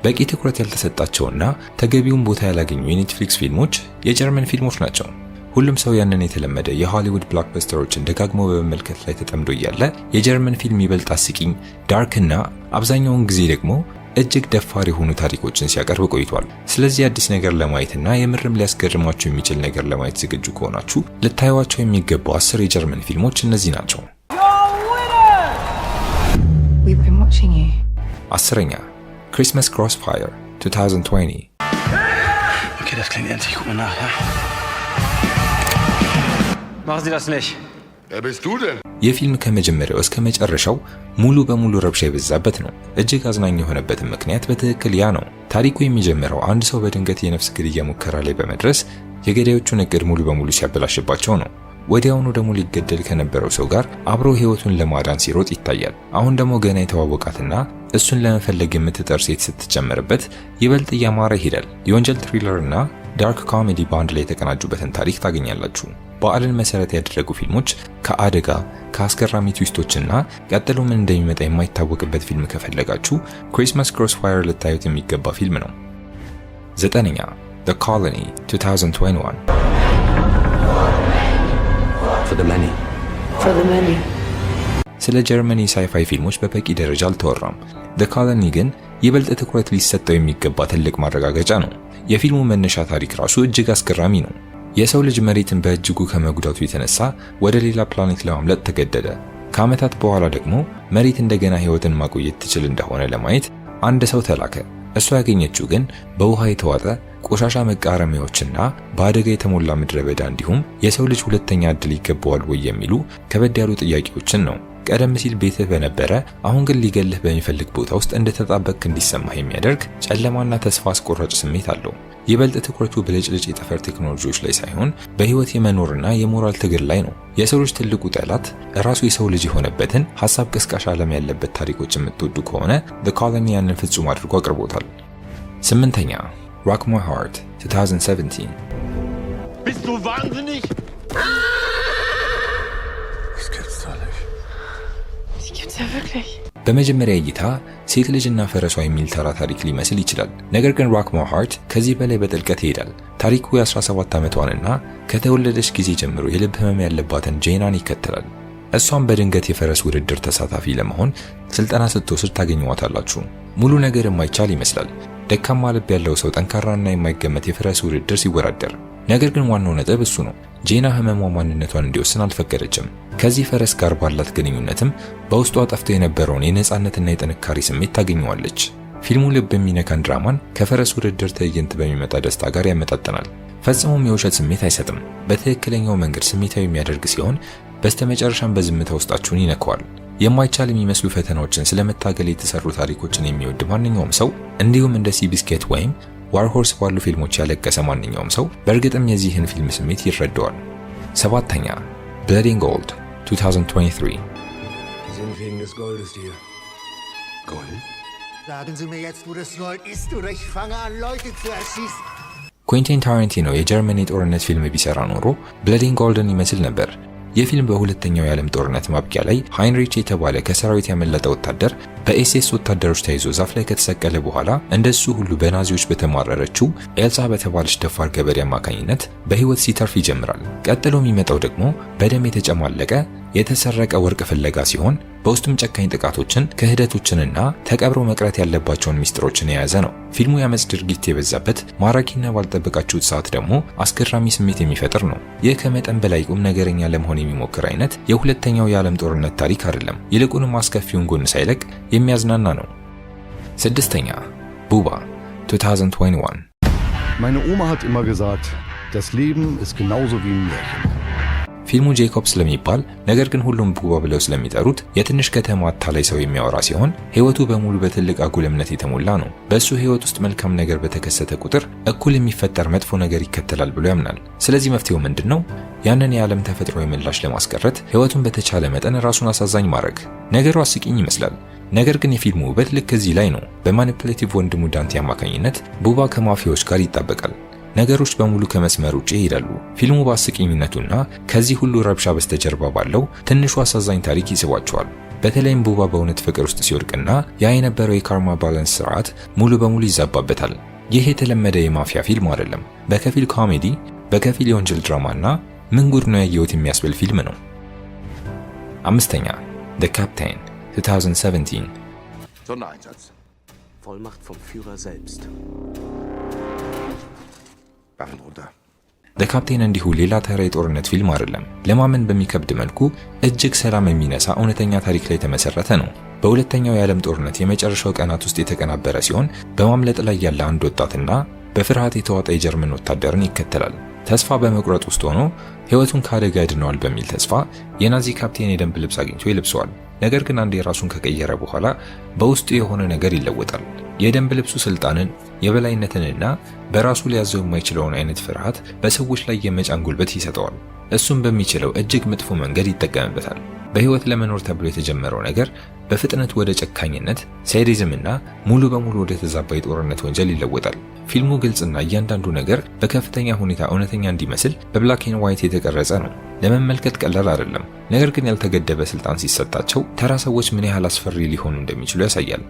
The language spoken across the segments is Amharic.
በቂ ትኩረት ያልተሰጣቸውና ተገቢውን ቦታ ያላገኙ የኔትፍሊክስ ፊልሞች የጀርመን ፊልሞች ናቸው። ሁሉም ሰው ያንን የተለመደ የሆሊውድ blockbuster ኦችን ደጋግሞ በመመልከት ላይ ተጠምዶ እያለ የጀርመን ፊልም ይበልጥ አስቂኝ፣ dark እና አብዛኛውን ጊዜ ደግሞ እጅግ ደፋር የሆኑ ታሪኮችን ሲያቀርብ ቆይቷል። ስለዚህ አዲስ ነገር ለማየትና የምርም ሊያስገርማችሁ የሚችል ነገር ለማየት ዝግጁ ከሆናችሁ ልታዩዋቸው የሚገቡ 10 የጀርመን ፊልሞች እነዚህ ናቸው። We've been watching you. 10ኛ፣ Christmas Crossfire 2020። Okay, das klingt ernst. Ich guck mal nach, ja? Machen Sie das nicht. Wer bist du denn? ይህ ፊልም ከመጀመሪያው እስከ መጨረሻው ሙሉ በሙሉ ረብሻ የበዛበት ነው። እጅግ አዝናኝ የሆነበትን ምክንያት በትክክል ያ ነው። ታሪኩ የሚጀምረው አንድ ሰው በድንገት የነፍስ ግድያ ሙከራ ላይ በመድረስ የገዳዮቹን እቅድ ሙሉ በሙሉ ሲያበላሽባቸው ነው። ወዲያውኑ ደግሞ ሊገደል ከነበረው ሰው ጋር አብሮ ህይወቱን ለማዳን ሲሮጥ ይታያል። አሁን ደግሞ ገና የተዋወቃትና እሱን ለመፈለግ የምትጠር ሴት ስትጨመርበት ይበልጥ እያማረ ይሄዳል። የወንጀል thriller እና dark comedy በአንድ ላይ የተቀናጁበትን ታሪክ ታገኛላችሁ። በዓልን መሰረት ያደረጉ ፊልሞች ከአደጋ፣ ከአስገራሚ twist ኦችና ቀጥሎ ምን እንደሚመጣ የማይታወቅበት ፊልም ከፈለጋችሁ Christmas Crossfire ልታዩት የሚገባ ፊልም ነው። ዘጠነኛ፣ The Colony 2021። For the many. For the many. ስለ ጀርመን የ sci-fi ፊልሞች በበቂ ደረጃ አልተወራም። The Colony ግን ይበልጥ ትኩረት ሊሰጠው የሚገባ ትልቅ ማረጋገጫ ነው። የፊልሙ መነሻ ታሪክ ራሱ እጅግ አስገራሚ ነው። የሰው ልጅ መሬትን በእጅጉ ከመጉዳቱ የተነሳ ወደ ሌላ ፕላኔት ለማምለጥ ተገደደ። ከዓመታት በኋላ ደግሞ መሬት እንደገና ሕይወትን ማቆየት ትችል እንደሆነ ለማየት አንድ ሰው ተላከ። እሷ ያገኘችው ግን በውሃ የተዋጠ ቆሻሻ መቃረሚያዎችና በአደጋ የተሞላ ምድረ በዳ እንዲሁም የሰው ልጅ ሁለተኛ እድል ይገባዋል ወይ የሚሉ ከበድ ያሉ ጥያቄዎችን ነው። ቀደም ሲል ቤትህ በነበረ፣ አሁን ግን ሊገልህ በሚፈልግ ቦታ ውስጥ እንደተጣበቅክ እንዲሰማህ የሚያደርግ ጨለማና ተስፋ አስቆራጭ ስሜት አለው። ይበልጥ ትኩረቱ ብልጭልጭ የጠፈር ቴክኖሎጂዎች ላይ ሳይሆን በህይወት የመኖርና የሞራል ትግል ላይ ነው። የሰው ልጅ ትልቁ ጠላት ራሱ የሰው ልጅ የሆነበትን ሀሳብ ቀስቃሽ ዓለም ያለበት ታሪኮች የምትወዱ ከሆነ The Colony ያንን ፍጹም አድርጎ አቅርቦታል። ስምንተኛ፣ Rock My Heart 2017። Bist du wahnsinnig? Das gibt's doch nicht. Die gibt's ja wirklich. በመጀመሪያ እይታ ሴት ልጅና ፈረሷ የሚል ተራ ታሪክ ሊመስል ይችላል። ነገር ግን Rock My Heart ከዚህ በላይ በጥልቀት ይሄዳል። ታሪኩ የ17 ዓመቷንና ከተወለደች ጊዜ ጀምሮ የልብ ህመም ያለባትን ጄናን ይከተላል። እሷም በድንገት የፈረስ ውድድር ተሳታፊ ለመሆን ስልጠና ስትወስድ ታገኟታላችሁ። ሙሉ ነገር የማይቻል ይመስላል። ደካማ ልብ ያለው ሰው ጠንካራና የማይገመት የፈረስ ውድድር ሲወዳደር። ነገር ግን ዋናው ነጥብ እሱ ነው። ጄና ህመሟ ማንነቷን እንዲወስን አልፈቀደችም። ከዚህ ፈረስ ጋር ባላት ግንኙነትም በውስጧ ጠፍቶ የነበረውን የነፃነትና የጥንካሬ ስሜት ታገኘዋለች። ፊልሙ ልብ የሚነካን ድራማን ከፈረስ ውድድር ትዕይንት በሚመጣ ደስታ ጋር ያመጣጥናል። ፈጽሞም የውሸት ስሜት አይሰጥም። በትክክለኛው መንገድ ስሜታዊ የሚያደርግ ሲሆን በስተመጨረሻም በዝምታ ውስጣችሁን ይነካዋል። የማይቻል የሚመስሉ ፈተናዎችን ስለመታገል የተሰሩ ታሪኮችን የሚወድ ማንኛውም ሰው እንዲሁም እንደ Seabiscuit ወይም War Horse ባሉ ፊልሞች ያለቀሰ ማንኛውም ሰው በእርግጥም የዚህን ፊልም ስሜት ይረዳዋል። ሰባተኛ፣ Blood and Gold 2023። Sie sind wegen des Goldes hier. Gold? Sagen Sie mir jetzt, wo das Gold ist, oder ich fange an, Leute zu erschießen. ኩዊንቲን ታራንቲኖ የጀርመን የጦርነት ፊልም ቢሰራ ኖሮ Blood and Gold ን ይመስል ነበር። ይህ ፊልም በሁለተኛው የዓለም ጦርነት ማብቂያ ላይ ሃይንሪች የተባለ ከሰራዊት ያመለጠ ወታደር በኤስኤስ ወታደሮች ተይዞ ዛፍ ላይ ከተሰቀለ በኋላ እንደሱ ሁሉ በናዚዎች በተማረረችው ኤልሳ በተባለች ደፋር ገበሬ አማካኝነት በህይወት ሲተርፍ ይጀምራል። ቀጥሎ የሚመጣው ደግሞ በደም የተጨማለቀ የተሰረቀ ወርቅ ፍለጋ ሲሆን በውስጡም ጨካኝ ጥቃቶችን፣ ክህደቶችንና ተቀብረው መቅረት ያለባቸውን ሚስጥሮችን የያዘ ነው። ፊልሙ የአመፅ ድርጊት የበዛበት፣ ማራኪና ባልጠበቃችሁት ሰዓት ደግሞ አስገራሚ ስሜት የሚፈጥር ነው። ይህ ከመጠን በላይ ቁም ነገረኛ ለመሆን የሚሞክር አይነት የሁለተኛው የዓለም ጦርነት ታሪክ አይደለም። ይልቁንም አስከፊውን ጎን ሳይለቅ የሚያዝናና ነው። ስድስተኛ፣ Buba 2021። Meine Oma hat immer gesagt, das Leben ist genauso wie ein Märchen. ፊልሙ ጄኮብ ስለሚባል፣ ነገር ግን ሁሉም ቡባ ብለው ስለሚጠሩት የትንሽ ከተማ አታላይ ሰው የሚያወራ ሲሆን ሕይወቱ በሙሉ በትልቅ አጉል እምነት የተሞላ ነው። በእሱ ሕይወት ውስጥ መልካም ነገር በተከሰተ ቁጥር እኩል የሚፈጠር መጥፎ ነገር ይከተላል ብሎ ያምናል። ስለዚህ መፍትሄው ምንድን ነው? ያንን የዓለም ተፈጥሯዊ ምላሽ ለማስቀረት ሕይወቱን በተቻለ መጠን ራሱን አሳዛኝ ማድረግ። ነገሩ አስቂኝ ይመስላል። ነገር ግን የፊልሙ ውበት ልክ እዚህ ላይ ነው። በ manipulative ወንድሙ ዳንቴ አማካኝነት ቡባ ከማፊያዎች ጋር ይጣበቃል። ነገሮች በሙሉ ከመስመር ውጪ ይሄዳሉ። ፊልሙ በአስቂኝነቱና ከዚህ ሁሉ ረብሻ በስተጀርባ ባለው ትንሹ አሳዛኝ ታሪክ ይስባችኋል። በተለይም ቡባ በእውነት ፍቅር ውስጥ ሲወድቅና ያ የነበረው የ karma balance ስርዓት ሙሉ በሙሉ ይዛባበታል። ይህ የተለመደ የማፊያ ፊልም አይደለም። በከፊል ኮሜዲ፣ በከፊል የወንጀል ድራማና ምን ጉድ ነው ያየሁት የሚያስብል ፊልም ነው። አምስተኛ፣ The Captain 2017። Sondereinsatz. Vollmacht vom Führer selbst. Waffen runter. The Captain እንዲሁ ሌላ ተራ የጦርነት ፊልም አይደለም። ለማመን በሚከብድ መልኩ እጅግ ሰላም የሚነሳ እውነተኛ ታሪክ ላይ የተመሰረተ ነው። በሁለተኛው የዓለም ጦርነት የመጨረሻው ቀናት ውስጥ የተቀናበረ ሲሆን በማምለጥ ላይ ያለ አንድ ወጣትና በፍርሃት የተዋጠ የጀርመን ወታደርን ይከተላል። ተስፋ በመቁረጥ ውስጥ ሆኖ ሕይወቱን ከአደጋ ያድነዋል በሚል ተስፋ የናዚ ካፕቴን የደንብ ልብስ አግኝቶ ይለብሰዋል። ነገር ግን አንዴ ራሱን ከቀየረ በኋላ በውስጡ የሆነ ነገር ይለወጣል። የደንብ ልብሱ ስልጣንን፣ የበላይነትንና በራሱ ሊያዘው የማይችለውን አይነት ፍርሃት በሰዎች ላይ የመጫን ጉልበት ይሰጠዋል። እሱም በሚችለው እጅግ መጥፎ መንገድ ይጠቀምበታል። በህይወት ለመኖር ተብሎ የተጀመረው ነገር በፍጥነት ወደ ጨካኝነት፣ sadism እና ሙሉ በሙሉ ወደ ተዛባ የጦርነት ወንጀል ይለወጣል። ፊልሙ ግልጽና እያንዳንዱ ነገር በከፍተኛ ሁኔታ እውነተኛ እንዲመስል በ black and white የተቀረጸ ነው። ለመመልከት ቀላል አይደለም። ነገር ግን ያልተገደበ ስልጣን ሲሰጣቸው ተራ ሰዎች ምን ያህል አስፈሪ ሊሆኑ እንደሚችሉ ያሳያል።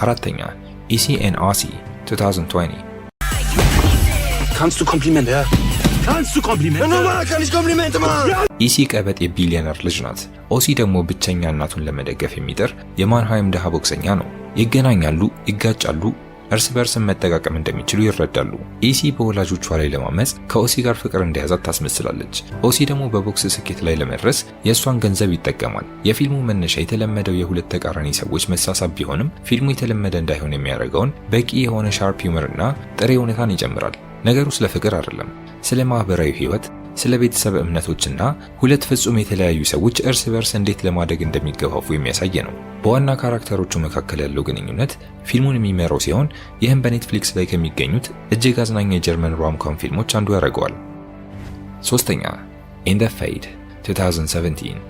አራተኛ፣ Isie and Ossie 2020። Kannst du Komplimente? Ja. Kannst du Komplimente? Normal kann ich Komplimente machen! ኢሲ ቀበጥ የቢሊዮነር ልጅ ናት። ኦሲ ደግሞ ብቸኛ እናቱን ለመደገፍ የሚጥር የማንሃይም ድሃ ቦክሰኛ ነው። ይገናኛሉ፣ ይጋጫሉ፣ እርስ በርስም መጠቃቀም እንደሚችሉ ይረዳሉ። ኢሲ በወላጆቿ ላይ ለማመፅ ከኦሲ ጋር ፍቅር እንደያዛት ታስመስላለች። ኦሲ ደግሞ በቦክስ ስኬት ላይ ለመድረስ የእሷን ገንዘብ ይጠቀማል። የፊልሙ መነሻ የተለመደው የሁለት ተቃራኒ ሰዎች መሳሳብ ቢሆንም ፊልሙ የተለመደ እንዳይሆን የሚያደርገውን በቂ የሆነ sharp humor እና ጥሬ እውነታን ይጨምራል። ነገሩ ስለ ፍቅር አይደለም፣ ስለ ማህበራዊ ህይወት፣ ስለ ቤተሰብ እምነቶችና ሁለት ፍጹም የተለያዩ ሰዎች እርስ በርስ እንዴት ለማደግ እንደሚገፋፉ የሚያሳይ ነው። በዋና character ኦቹ መካከል ያለው ግንኙነት ፊልሙን የሚመራው ሲሆን ይህም በኔትፍሊክስ ላይ ከሚገኙት እጅግ አዝናኝ የጀርመን rom-com ፊልሞች አንዱ ያደርገዋል። ሶስተኛ፣ In the Fade 2017።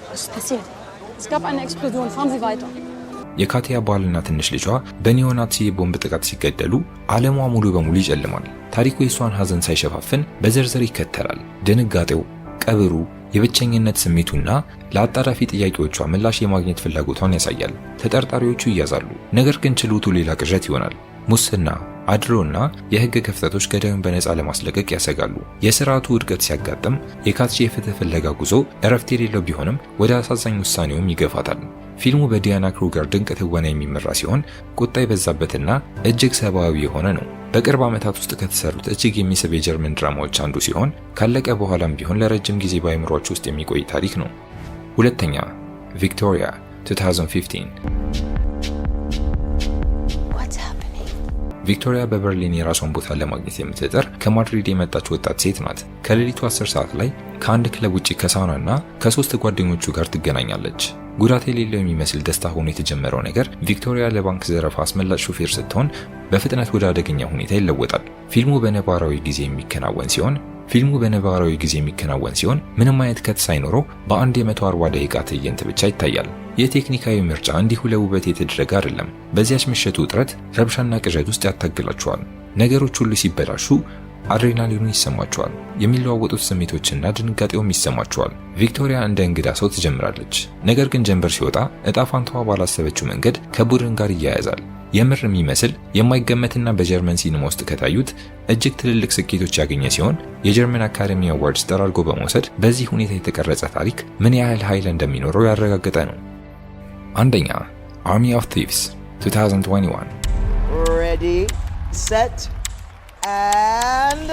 Was ist passiert? Es gab eine Explosion. Fahren Sie weiter. የካቲያ ባልና ትንሽ ልጇ በኒዮናዚ የቦምብ ጥቃት ሲገደሉ ዓለሟ ሙሉ በሙሉ ይጨልማል። ታሪኩ የእሷን ሐዘን ሳይሸፋፍን በዝርዝር ይከተላል። ድንጋጤው፣ ቀብሩ፣ የብቸኝነት ስሜቱና ለአጣዳፊ ጥያቄዎቿ ምላሽ የማግኘት ፍላጎቷን ያሳያል። ተጠርጣሪዎቹ ይያዛሉ። ነገር ግን ችሎቱ ሌላ ቅዠት ይሆናል። ሙስና፣ አድሎና የህግ ክፍተቶች ገዳዩን በነፃ ለማስለቀቅ ያሰጋሉ። የስርዓቱ ውድቀት ሲያጋጥም የካትቺ የፍትህ ፍለጋ ጉዞ እረፍት የሌለው ቢሆንም ወደ አሳዛኝ ውሳኔውም ይገፋታል። ፊልሙ በዲያና ክሩገር ድንቅ ትወና የሚመራ ሲሆን ቁጣ የበዛበትና እጅግ ሰብአዊ የሆነ ነው። በቅርብ ዓመታት ውስጥ ከተሰሩት እጅግ የሚስብ የጀርመን ድራማዎች አንዱ ሲሆን ካለቀ በኋላም ቢሆን ለረጅም ጊዜ በአእምሯችሁ ውስጥ የሚቆይ ታሪክ ነው። ሁለተኛ፣ ቪክቶሪያ 2015። What's happening? ቪክቶሪያ በበርሊን የራሷን ቦታ ለማግኘት የምትጥር ከማድሪድ የመጣች ወጣት ሴት ናት። ከሌሊቱ 10 ሰዓት ላይ ከአንድ ክለብ ውጪ ከሳና እና ከሶስት ጓደኞቹ ጋር ትገናኛለች። ጉዳት የሌለው የሚመስል ደስታ ሆኖ የተጀመረው ነገር ቪክቶሪያ ለባንክ ዘረፋ አስመላጭ ሹፌር ስትሆን በፍጥነት ወደ አደገኛ ሁኔታ ይለወጣል። ፊልሙ በነባራዊ ጊዜ የሚከናወን ሲሆን ምንም አይነት cut ሳይኖረው በአንድ የ140 ደቂቃ ትዕይንት ብቻ ይታያል። የቴክኒካዊ ምርጫ እንዲሁ ለውበት የተደረገ አይደለም። በዚያች ምሽት ውጥረት፣ ረብሻና ቅዠት ውስጥ ያታግላችኋል። ነገሮች ሁሉ ሲበላሹ አድሬናሊኑ ይሰማችኋል። የሚለዋወጡት ስሜቶችና ድንጋጤውም ይሰማችኋል። ቪክቶሪያ እንደ እንግዳ ሰው ትጀምራለች። ነገር ግን ጀንበር ሲወጣ እጣ ፋንታዋ ባላሰበችው መንገድ ከቡድን ጋር ይያያዛል። የምር የሚመስል የማይገመትና በጀርመን ሲኒማ ውስጥ ከታዩት እጅግ ትልልቅ ስኬቶች ያገኘ ሲሆን የጀርመን Academy Awards ጠራርጎ በመውሰድ በዚህ ሁኔታ የተቀረጸ ታሪክ ምን ያህል ኃይል እንደሚኖረው ያረጋገጠ ነው። አንደኛ፣ Army of Thieves 2021። Ready, set, and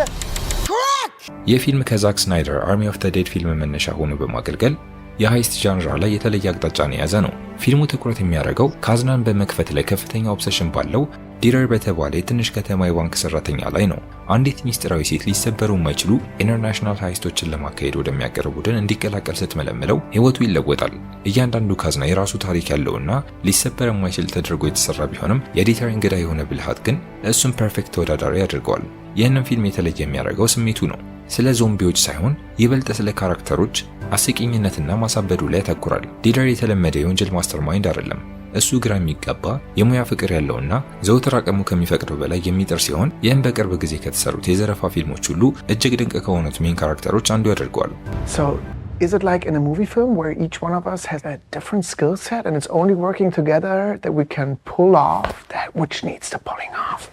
crack! ይህ ፊልም ከዛክ ስናይደር Army of the Dead ፊልም መነሻ ሆኖ በማገልገል የ heist genre ላይ የተለየ አቅጣጫን የያዘ ነው። ፊልሙ ትኩረት የሚያደርገው ካዝናን በመክፈት ላይ ከፍተኛ obsession ባለው ዲተር በተባለ የትንሽ ከተማ የባንክ ሰራተኛ ላይ ነው። አንዲት ሚስጥራዊ ሴት ሊሰበሩ የማይችሉ international heist ኦችን ለማካሄድ ወደሚያቀርብ ቡድን እንዲቀላቀል ስትመለምለው ህይወቱ ይለወጣል። እያንዳንዱ ካዝና የራሱ ታሪክ ያለውና ሊሰበር የማይችል ተደርጎ የተሰራ ቢሆንም የዲተር እንግዳ የሆነ ብልሃት ግን እሱን perfect ተወዳዳሪ ያደርገዋል። ይህንን ፊልም የተለየ የሚያደርገው ስሜቱ ነው። ስለ ዞምቢዎች ሳይሆን ይበልጥ ስለ character ኦች አስቂኝነትና ማሳበዱ ላይ ያተኩራል። ዲተር የተለመደ የወንጀል mastermind አይደለም። እሱ ግራ የሚጋባ፣ የሙያ ፍቅር ያለውና ዘውትር አቅሙ ከሚፈቅደው በላይ የሚጥር ሲሆን ይህም በቅርብ ጊዜ ከተሰሩት የዘረፋ ፊልሞች ሁሉ እጅግ ድንቅ ከሆኑት main character ኦች አንዱ ያደርገዋል። So, is it like in a movie film where each one of us has a different skill set and it's only working together that we can pull off that which needs the pulling off?